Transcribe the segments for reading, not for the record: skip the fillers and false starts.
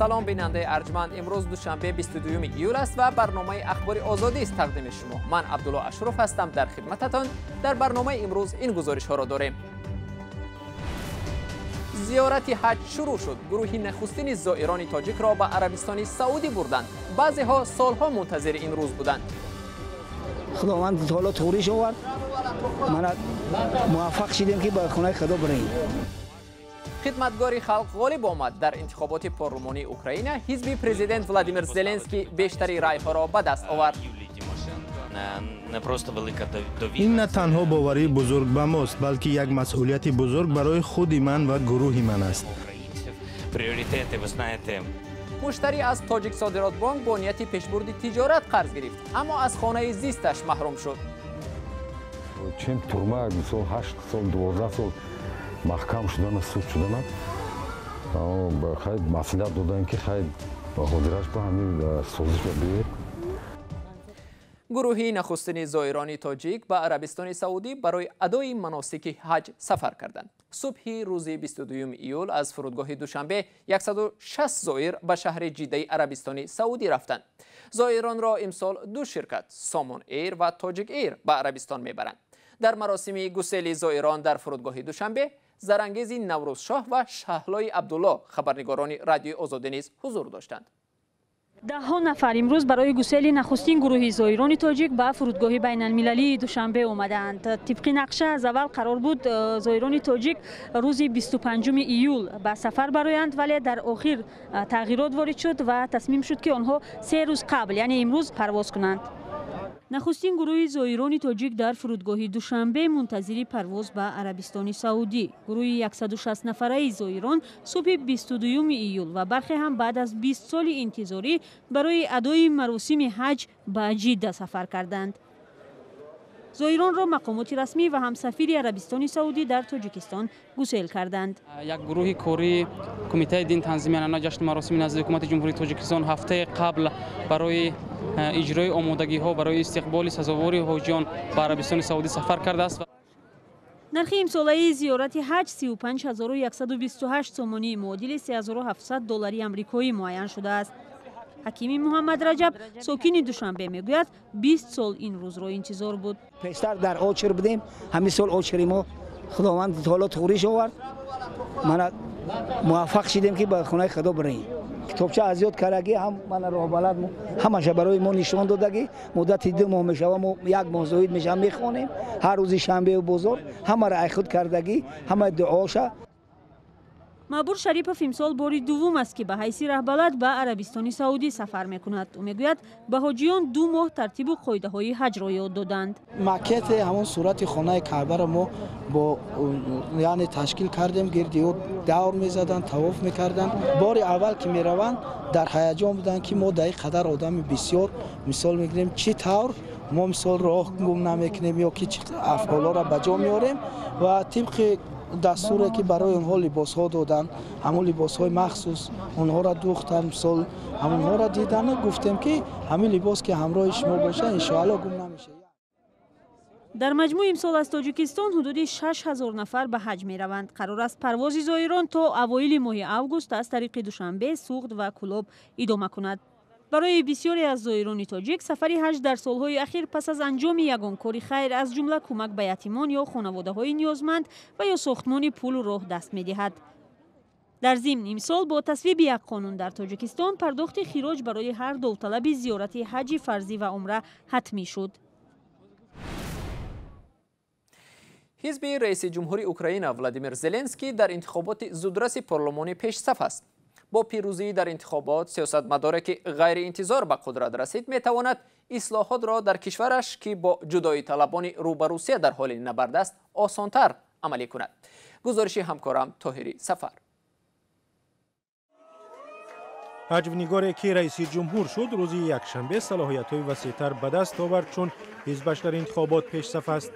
Салом, бинандаи арҷманд. Имрӯз душанбе, 22 июл аст ва барномаи Ахбори Озодӣ аст тақдими шумо. Ман Абдулло Ашуров ҳастам дар хидмататон. Дар барномаи имрӯз ин гузоришҳоро дорем. Зиёрати ҳаҷ шурӯъ шуд. Гурӯҳи нахустини зоирони тоҷикро ба Арабистони Саудӣ бурданд. Баъзеҳо солҳо мунтазири ин рӯз буданд. Худованд таоло туғриш овард, мана муваффақ шидем, ки ба хонаи Худо бирем. Хидматгори халқ ғолиб омад. Дар интихоботи парлумонии Украина ҳизби президент Владимир Зеленский бештари райҳоро ба даст овард. Ин на танҳо боварии бузург ба мост, балки як масъулияти бузург барои худи ман ва гурӯҳи ман аст. Муштарӣ аз Тоҷик Содиротбонк бо нияти пешбурди тиҷорат қарз гирифт, аммо аз хонаи зисташ маҳрум шуд. Чем тюрьма, мисол, 8 сол, 12 сол маҳкам шудана, суд шудана. Хай, маслиҳат доданд, ки хай, ҳозираш ба ҳамин созиш ба биёед. Гурӯҳи нахустини зоирони тоҷик ба Арабистони Саудӣ барои адои маносики ҳаҷ сафар карданд. Субҳи рӯзи 22 июл аз фурудгоҳи Душанбе 160 зоир ба шаҳри Ҷиддаи Арабистони Саудӣ рафтанд. Зоиронро имсол ду ширкат, Сомон Эйр ва Тоҷик Эйр, ба Арабистон мебаранд. Дар маросими гусели зоирон дар фурудгоҳи Душанбе Зарангези Наврӯзшоҳ ва Шаҳлои Абдулло, хабарнигорони Радиои Озодӣ, низ ҳузур доштанд. Даҳҳо нафар имрӯз барои гусели нахустин гурӯҳи зоирони тоҷик ба фурудгоҳи байналмилалии Душанбе омадаанд. Тибқи нақша, аз аввал қарор буд, зоирони тоҷик рӯзи 25 июл ба сафар бароянд, вале дар охир тағйирот ворид шуд ва тасмим шуд, ки онҳо 3 рӯз қабл, яъне имрӯз, парвоз кунанд. Нахустин гурӯҳи зоирони тоҷик дар фурудгоҳи Душанбе мунтазири парвоз ба Арабистони Саудӣ. Гурӯҳи 160 нафараи зоирон субҳи 22 июл ва бархе ҳам баъд аз 20 соли интизорӣ барои адои маросими ҳаҷ ба Ҷидда сафар карданд. Зоиронро мақомоти расмӣ ва ҳам сафири Арабистони Саудӣ дар Тоҷикистон гусел карданд. Як гурӯҳи кории Кумитаи дин, танзими анъана, ҷашну маросими назди Ҳукумати Ҷумҳурии Тоҷикистон ҳафтаи қабл барои иҷрои омодагиҳо барои истиқболи сазовори ҳоҷиён ба Арабистони Саудӣ сафар кардааст. Нархи имсолаи зиёрати ҳаҷ 35 128 сомонӣ, муодили 3700 доллари амрикоӣ муайян шудааст. Ҳакими Муҳаммад Раҷаб, сокини Душанбе, мегӯяд, 20 сол ин рӯзро интизор буд. Пештар дар очер будем. Ҳамин сол очери мо Худованд таоло туғриш овард, мана муваффақ шидем, ки ба хонаи Худо бирем. Китобча аз ёд кардагӣ ҳам мана роҳбалад ҳамаша барои мо нишон додагӣ. Муддати 2 моҳ мешава, мо як моҳ зоид мешава, мехонем ҳар рӯзи шанбеу бозор. Ҳамаро ай худ кардагӣ, ҳамаи дуоша. Маъбур Шарипов имсол бори дуввум аст, ки ба ҳайси раҳбалад ба Арабистони Саудӣ сафар мекунад. Ӯ мегӯяд, ба ҳоҷиён 2 моҳ тартибу қоидаҳои ҳаҷро ёд доданд. Макети ҳамон сурати хонаи Каъбаро мо бо яъне ташкил кардем. Гирди ӯ давр мезаданд, тавоф мекарданд. Бори аввал ки мераванд, дар ҳаяҷон буданд, ки мо дар ин қадар одами бисёр, мисол мегирем, чӣ тавр мо, мисол, роҳ гум намекунем ё ки чӣ афъолҳоро ба ҷо меорем. Ва тибқи дастуре ки барои онҳо либосҳо доданд, ҳамон либосҳои махсус онҳоро дӯхтанд, мисол, ҳамонҳоро дидану гуфтем, ки ҳамин либос ки ҳамроҳи шумо бошад, иншоалло гум намешавад. Дар маҷмӯъ имсол аз Тоҷикистон ҳудуди 6000 нафар ба ҳаҷ мераванд. Қарор аст, парвози зоирон то авоили моҳи август аз тариқи Душанбе, Суғд ва Кӯлоб идома кунад. Барои бисёре аз зоирони тоҷик сафари ҳаҷ дар солҳои ахир пас аз анҷоми ягон кори хайр, аз ҷумла кӯмак ба ятимон ё хонаводаҳои ниёзманд ва ё сохтмони пулу роҳ, даст медиҳад. Дар зимн, имсол бо тасвиби як қонун дар Тоҷикистон пардохти хироҷ барои ҳар довталаби зиёрати ҳаҷи фарзӣ ва умра ҳатмӣ шуд. Ҳизби раиси ҷумҳури Украина Владимир Зеленский дар интихоботи зудраси парлумонӣ пешсаф аст. Бо пирӯзӣ дар интихобот сиёсатмадоре, ки ғайриинтизор ба қудрат расид, метавонад ислоҳотро дар кишвараш, ки бо ҷудоиталабони рӯ ба Русия дар ҳоли набард аст, осонтар амалӣ кунад. Гузориши ҳамкорам Тоҳири Сафар. Ҳаҷвнигоре, ки раиси ҷумҳур шуд, рӯзи якшанбе салоҳиятҳои васеътар ба даст овард, чун ҳизбаш дар интихобот пешсаф аст.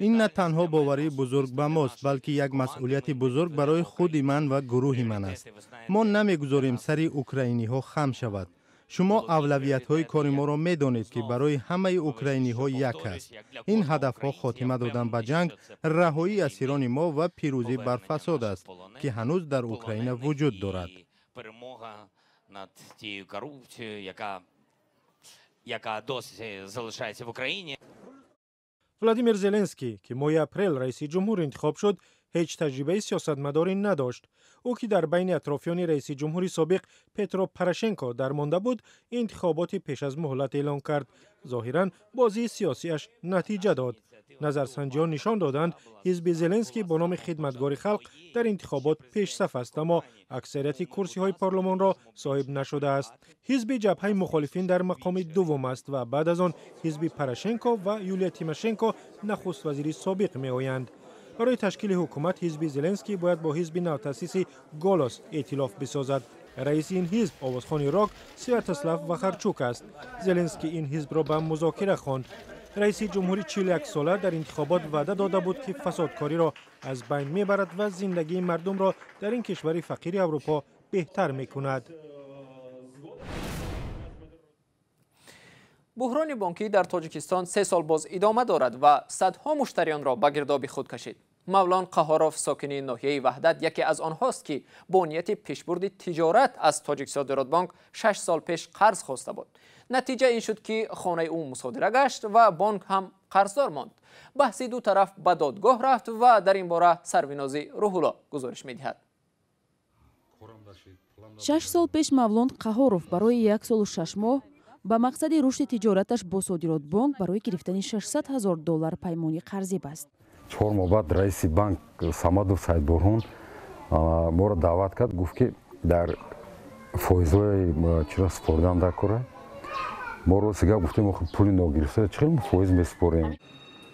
Ин на танҳо боварии бузург ба мост, балки як масъулияти бузург барои худи ман ва гурӯҳи ман аст. Мо намегузорем сари украиниҳо хам шавад. Шумо авлавиятҳои кори моро медонед, ки барои ҳамаи украиниҳо як аст. Ин ҳадафҳо хотима додан ба ҷанг, раҳоии асирони мо ва пирӯзӣ бар фасод аст, ки ҳанӯз дар Украина вуҷуд дорад. Над тією корупцією, яка досі залишається в Україні. Владимир Зеленский, ки моҳи апрел раиси ҷумҳур интихоб шуд, ҳеҷ таҷрибаи сиёсатмадорӣ надошт. Ӯ, ки дар байни атрофиёни раиси ҷумҳури собиқ Петро Порошенко дармонда буд, интихоботи пеш аз муҳлат эълон кард. Зоҳиран, бозии сиёсиаш натиҷа дод. Назарсанҷиҳо нишон доданд, ҳизби Зеленский бо номи Хидматгори халқ дар интихобот пешсаф аст, аммо аксарияти курсиҳои парлумонро соҳиб нашудааст. Ҳизби Ҷабҳаи мухолифин дар мақоми дуввум аст ва баъд аз он ҳизби Порошенко ва Юлия Тимошенко, нахуствазири собиқ, меоянд. Барои ташкили ҳукумат ҳизби Зеленский бояд бо ҳизби навтаъсиси Голос эътилоф бисозад. Раиси ин ҳизб овозхони рок Святослав Вахарчук аст. Зеленский ин ҳизбро ба музокира хонд. Раиси ҷумҳури 41-сола дар интихобот ваъда дода буд, ки фасодкориро аз байн мебарад ва зиндагии мардумро дар ин кишвари фақири Аврупо беҳтар мекунад. Буҳрони бонкӣ дар Тоҷикистон 3 сол боз идома дорад ва садҳо муштариёнро ба гирдоби худ кашид. Мавлон Қаҳоров, сокини ноҳияи Ваҳдат, яке аз онҳост, ки бо нияти пешбурди тиҷорат аз Тоҷиксодиротбонк 6 сол пеш қарз хоста буд. Натиҷа ин шуд, ки хонаи ӯ мусодира гашт ва бонк ҳам қарздор монд. Баҳси ду тараф ба додгоҳ рафт ва дар ин бора Сарвинози Рӯҳулло гузориш медиҳад. 6 сол пеш Мавлон Қаҳоров барои 1 солу 6 моҳ ба мақсади рушди тиҷораташ бо Содиротбонк барои гирифтани 600 ҳазор доллар паймони қарзӣ баст. 4 моҳ баъд раиси банк Самадов Саидбурҳон моро даъват кард, гуфт, ки дар фоизҳои чиро супоридан дар кора. Мо рости гап гуфтем, пули ногирифта чӣ хел фоиз месупорем.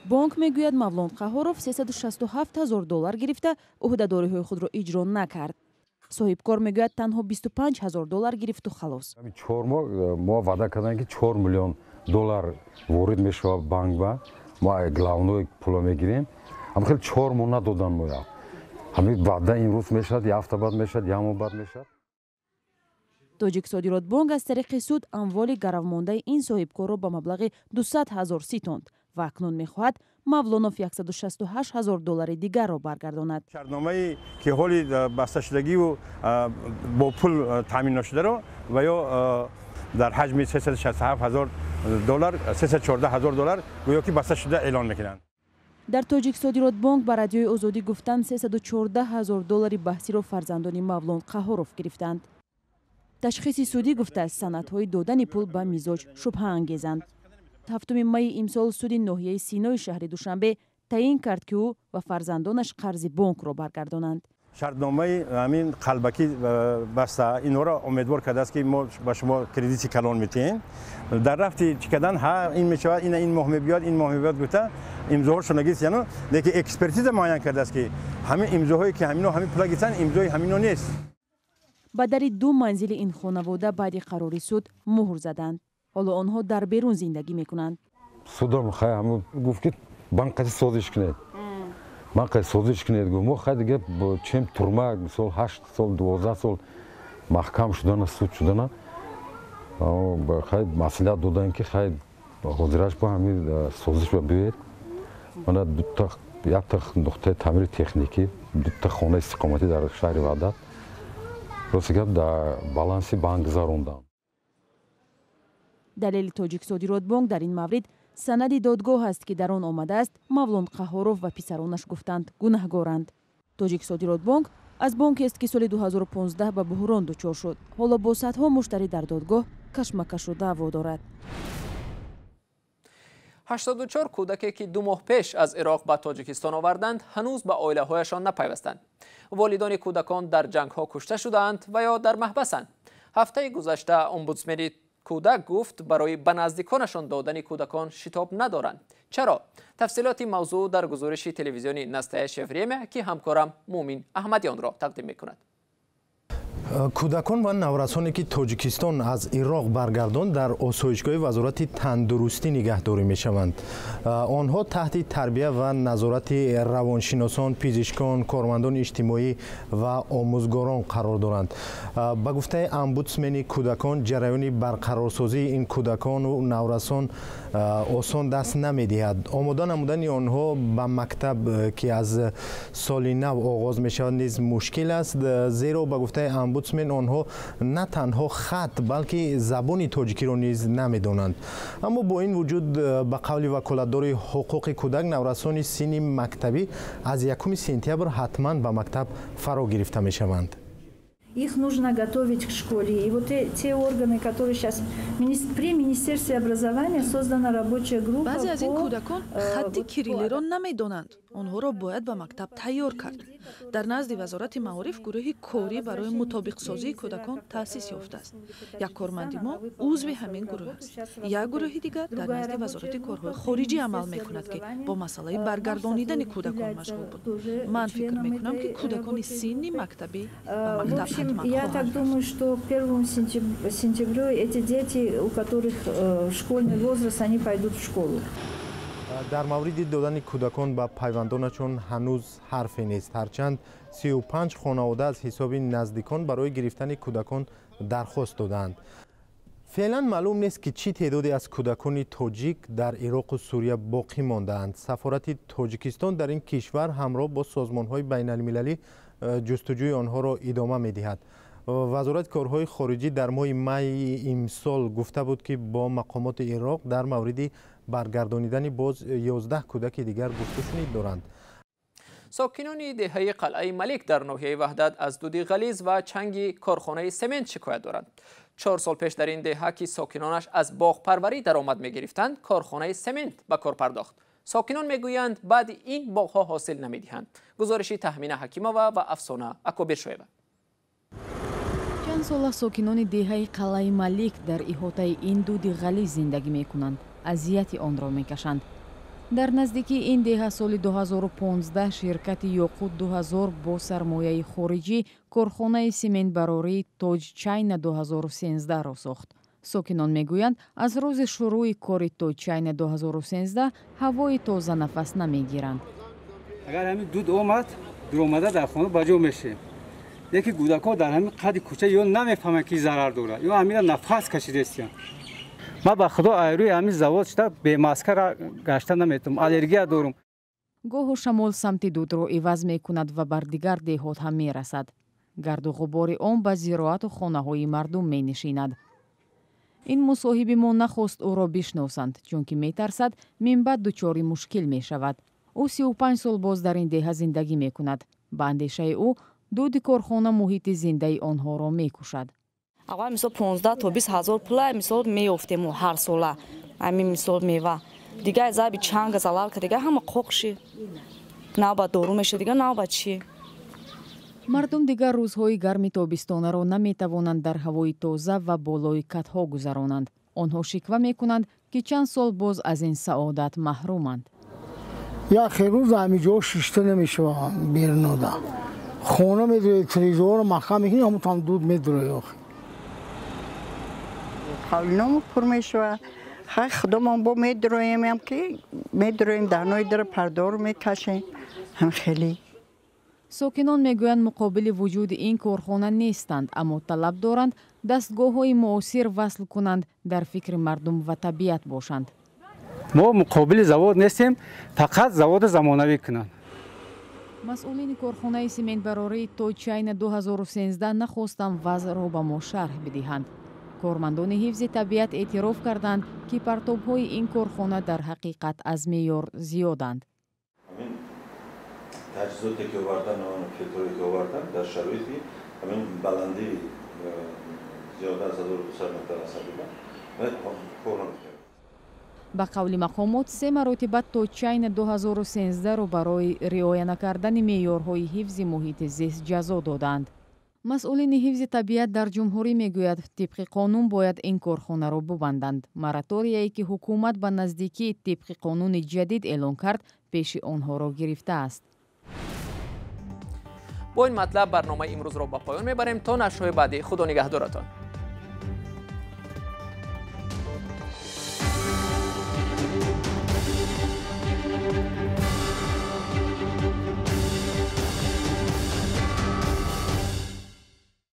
Бонк мегӯяд, Мавлон Қаҳоров 367 ҳазор доллар гирифта, ӯҳдадориҳои худро иҷро накард. Соҳибкор мегӯяд, танҳо 25 ҳазор доллар гирифту халос. 4 моҳ мо ваъда кардем, ки 4 миллион доллар ворид мешавад банк ба мо, главной пуло мегирем. Ама хеле 4 моҳ надодан моя. Ҳамин ваъда имрӯз мешавад, як ҳафта баъд мешавад, як моҳ баъд мешавад. Тоҷиксодиротбонк аз тариқи суд амволи гаравмондаи ин соҳибкорро ба маблағи 200 ҳазор ситонд ва акнун мехоҳад Мавлонов 168 ҳазор доллари дигарро баргардонад. Шартномае ки ҳоли басташудагию бо пул таъмин нашударо ва ё дар ҳаҷми 367 ҳазор доллар, 314 ҳазор доллар гӯё ки баста шуда эълон мекунанд. Дар Тоҷиксодиротбонк ба Радиои Озодӣ гуфтанд, 314 ҳазор доллари баҳсиро фарзандони Мавлон Қаҳоров гирифтанд. Ташхиси судӣ гуфтааст, санадҳои додани пул ба мизоҷ шубҳаангезанд. 7 майи имсол суди ноҳияи Синои шаҳри Душанбе таъин кард, ки ӯ ва фарзандонаш қарзи бонкро баргардонанд. Шартномаи ҳамин қалбакӣ баста инҳоро умедвор кардааст, ки мо ба шумо кредити калон метиҳем. Дар рафти чӣ кардан, ҳа, ин мешавад, ина ин моҳ мебиёд, ин моҳ мебиёд гуфта имзоҳошро нагирифт, лекин экспертиза муайян кардааст, ки ҳамин имзоҳое ки ҳамино ҳамин пула гирифтанд, имзои ҳамино нест. Ба дари ду манзили ин хонавода баъди қарори суд муҳр заданд. Ҳоло онҳо дар берун зиндагӣ мекунанд. Судам гуфт, ки банк қати созиш кунед, банк қати созиш кунед. Гуфт, мо хай дига чем турма, мисол 8 сол, 12 сол маҳкам шудана, суд шудана, хай маслиҳат доданд, ки хай ҳозираш ба ҳамин созиш ба биёед. Мана дута, якта нуқтаи таъмири техникӣ, дута хонаи истиқоматӣ дар шаҳри Ваҳдат, рости гап, дар баланси банк гузарондам. Далели Тоҷиксодиротбонк дар ин маврид санади додгоҳ аст, ки дар он омадааст, Мавлон Қаҳоров ва писаронаш гуфтанд, гунаҳгоранд. Тоҷиксодиротбонк аз бонкест, ки соли 2015 ба буҳрон дучор шуд. Ҳоло бо садҳо муштарӣ дар додгоҳ кашмакашу даъво дорад. 84 кӯдаке, ки 2 моҳ пеш аз Ироқ ба Тоҷикистон оварданд, ҳанӯз ба оилаҳояшон напайвастанд. Волидони кӯдакон дар ҷангҳо кушта шудаанд ва ё дар маҳбасанд. Ҳафтаи гузашта омбудсмени кӯдак гуфт, барои ба наздиконашон додани кӯдакон шитоб надоранд. Чаро? Тафсилоти мавзӯъ дар гузориши телевизиони Настоящее время, ки ҳамкорам Мумин Аҳмадиёнро тақдим мекунад. Кӯдакон ва наврасоне, ки Тоҷикистон аз Ироқ баргардонд, дар осоишгоҳи Вазорати тандурустӣ нигаҳдорӣ мешаванд. Онҳо таҳти тарбия ва назорати равоншиносон, пизишкон, кормандони иҷтимоӣ ва омӯзгорон қарор доранд. Ба гуфтаи омбудсмени кӯдакон, ҷараёни барқарорсозии ин кӯдакону наврасон осон даст намедиҳад. Омода намудани онҳо ба мактаб, ки аз соли нав оғоз мешавад, низ мушкил аст, зеро ба гуфтаи омбудсмен, онҳо на танҳо хат, балки забони тоҷикиро низ намедонанд. Аммо бо ин вуҷуд, ба қавли ваколатдори ҳуқуқи кӯдак, наврасони синни мактабӣ аз 1 сентябр ҳатман ба мактаб фаро гирифта мешаванд. Их нужно готовить к школе. И вот те органы, которые сейчас при Министерстве образования создана рабочая группа. Баъзе аз ин кӯдакон хатти кириллиро намедонанд. Онҳоро бояд ба мактаб тайёр кард. Дар назди Вазорати маориф гурӯҳи корӣ барои мутобиқсозии кӯдакон таъсис ёфтааст. Як корманди мо узви ҳамин гурӯҳ аст. Як гурӯҳи дигар дар назди Вазорати корҳои хориҷӣ амал мекунад, ки бо масъалаи баргардонидани кӯдакон машғул буд. Ман фикр мекунам, ки кӯдакони синни мактабӣ ба мактаб ҳатман Я так думаю, что к 1 сентябрю эти дети, у которых школьный возраст, они пойдут в школу. Дар мавриди додани кӯдакон ба пайвандонашон ҳанӯз ҳарфе нест, ҳарчанд 35 хонавода аз ҳисоби наздикон барои гирифтани кӯдакон дархост додаанд. Феълан маълум нест, ки чӣ теъдоде аз кӯдакони тоҷик дар Ироқу Сурия боқӣ мондаанд. Сафорати Тоҷикистон дар ин кишвар ҳамроҳ бо созмонҳои байналмилалӣ ҷустуҷӯи онҳоро идома медиҳад. Вазорати корҳои хориҷӣ дар моҳи майи имсол гуфта буд, ки бо мақомоти Ироқ дар мавриди баргардонидани боз 11 кӯдаки дигар гуфтушунид доранд. Сокинони деҳаи Қалъаи Малик дар ноҳияи Ваҳдат аз дуди ғализ ва чанги корхонаи семент шикоят доранд. 4 сол пеш дар ин деҳа, ки сокинонаш аз боғпарварӣ даромад мегирифтанд, корхонаи семент ба кор пардохт. Сокинон мегӯянд, баъди ин боғҳо ҳосил намедиҳанд. Гузориши Таҳмина Ҳакимова ва Афсона Акобиршоева. Чанд сола сокинони деҳаи Қалъаи Малик дар иҳотаи ин дуди ғализ зиндагӣ мекунанд, азияти онро мекашанд. Дар наздикии ин деҳа соли 2015 ширкати Ёқут 2000 бо сармояи хориҷӣ корхонаи сементбарории Тоҷ Чайна 2013-ро сохт. Сокинон мегӯянд, аз рӯзи шурӯъи кори Тоҷ Чайна 2013 ҳавои тоза нафас намегиранд. Агар ҳамин дуд омад, дуромада дар хона ба ҷо мешем. Яке кӯдакҳо дар ҳамин қади кӯча ё намефаҳманд, ки зарар дорад, ё ҳамина нафас кашидастиянд. Ман ба худо, айрӯи ҳамин завод шуда, бемаска гашта наметавонам, аллергия дорум. Гоҳу шамол самти дудро иваз мекунад ва бар дигар деҳот ҳам мерасад. Гарду ғубори он ба зироату хонаҳои мардум менишинад. Ин мусоҳиби мо нахост ӯро бишносанд, чунки метарсад, минбаъд дучори мушкил мешавад. Ӯ 35 сол боз дар ин деҳа зиндагӣ мекунад. Ба андешаи ӯ, дуди корхона муҳити зиндаи онҳоро мекушад. Аввал, мисол, 15 то 20 ҳазор пула, мисол, меёфтему ҳар сола ҳамин, мисол, мева. Дига заби чанга залал ка, дига ҳама қоқши, навбат дору меша, дига навбат чӣ. Мардум дигар рӯзҳои гарми тобистонаро наметавонанд дар ҳавои тоза ва болои катҳо гузаронанд. Онҳо шиква мекунанд, ки чанд сол боз аз ин саодат маҳруманд. Яхе рӯз ҳамиҷо шишта намешаванд. Берунода хона медуре, телевизорро маҳкам мекунӣ, ҳамутам дуд медуре охи. Ҳавлиномо пур мешавад. Хай, худомон бо медуроем, ки медуроем, дарнои дара пардору мекашем, ҳам хеле. Сокинон мегӯянд, муқобили вуҷуди ин корхона нестанд, аммо талаб доранд, дастгоҳҳои муосир васл кунанд, дар фикри мардум ва табиат бошанд. Мо муқобили завод нестем, фақат заводи замонавӣ кунанд. Масъулини корхонаи сементбарории Тоҷчайна 2013 нахостанд вазъро ба мо шарҳ бидиҳанд. Кормандони ҳифзи табиат эътироф карданд, ки партобҳои ин корхона дар ҳақиқат аз меъёр зиёданд. Таҷҳизоте ки овардан, филтрое ки овардан, дар шароити ҳамин баландии зиёда аз 1200 метр аз сатҳи кор намекард. Ба қавли мақомот, се маротиба Тоҷчайна 2013-ро барои риоя накардани меъёрҳои ҳифзи муҳити зист ҷазо додаанд. Масъулини ҳифзи табиат дар ҷумҳурӣ мегӯяд, тибқи қонун бояд ин корхонаро бубанданд. Мораторияе, ки ҳукумат ба наздикӣ тибқи қонуни ҷадид эълон кард, пеши онҳоро гирифтааст. Бо ин матлаб барномаи имрӯзро ба поён мебарем. То нашрҳои баъдӣ, худо нигаҳдоратон.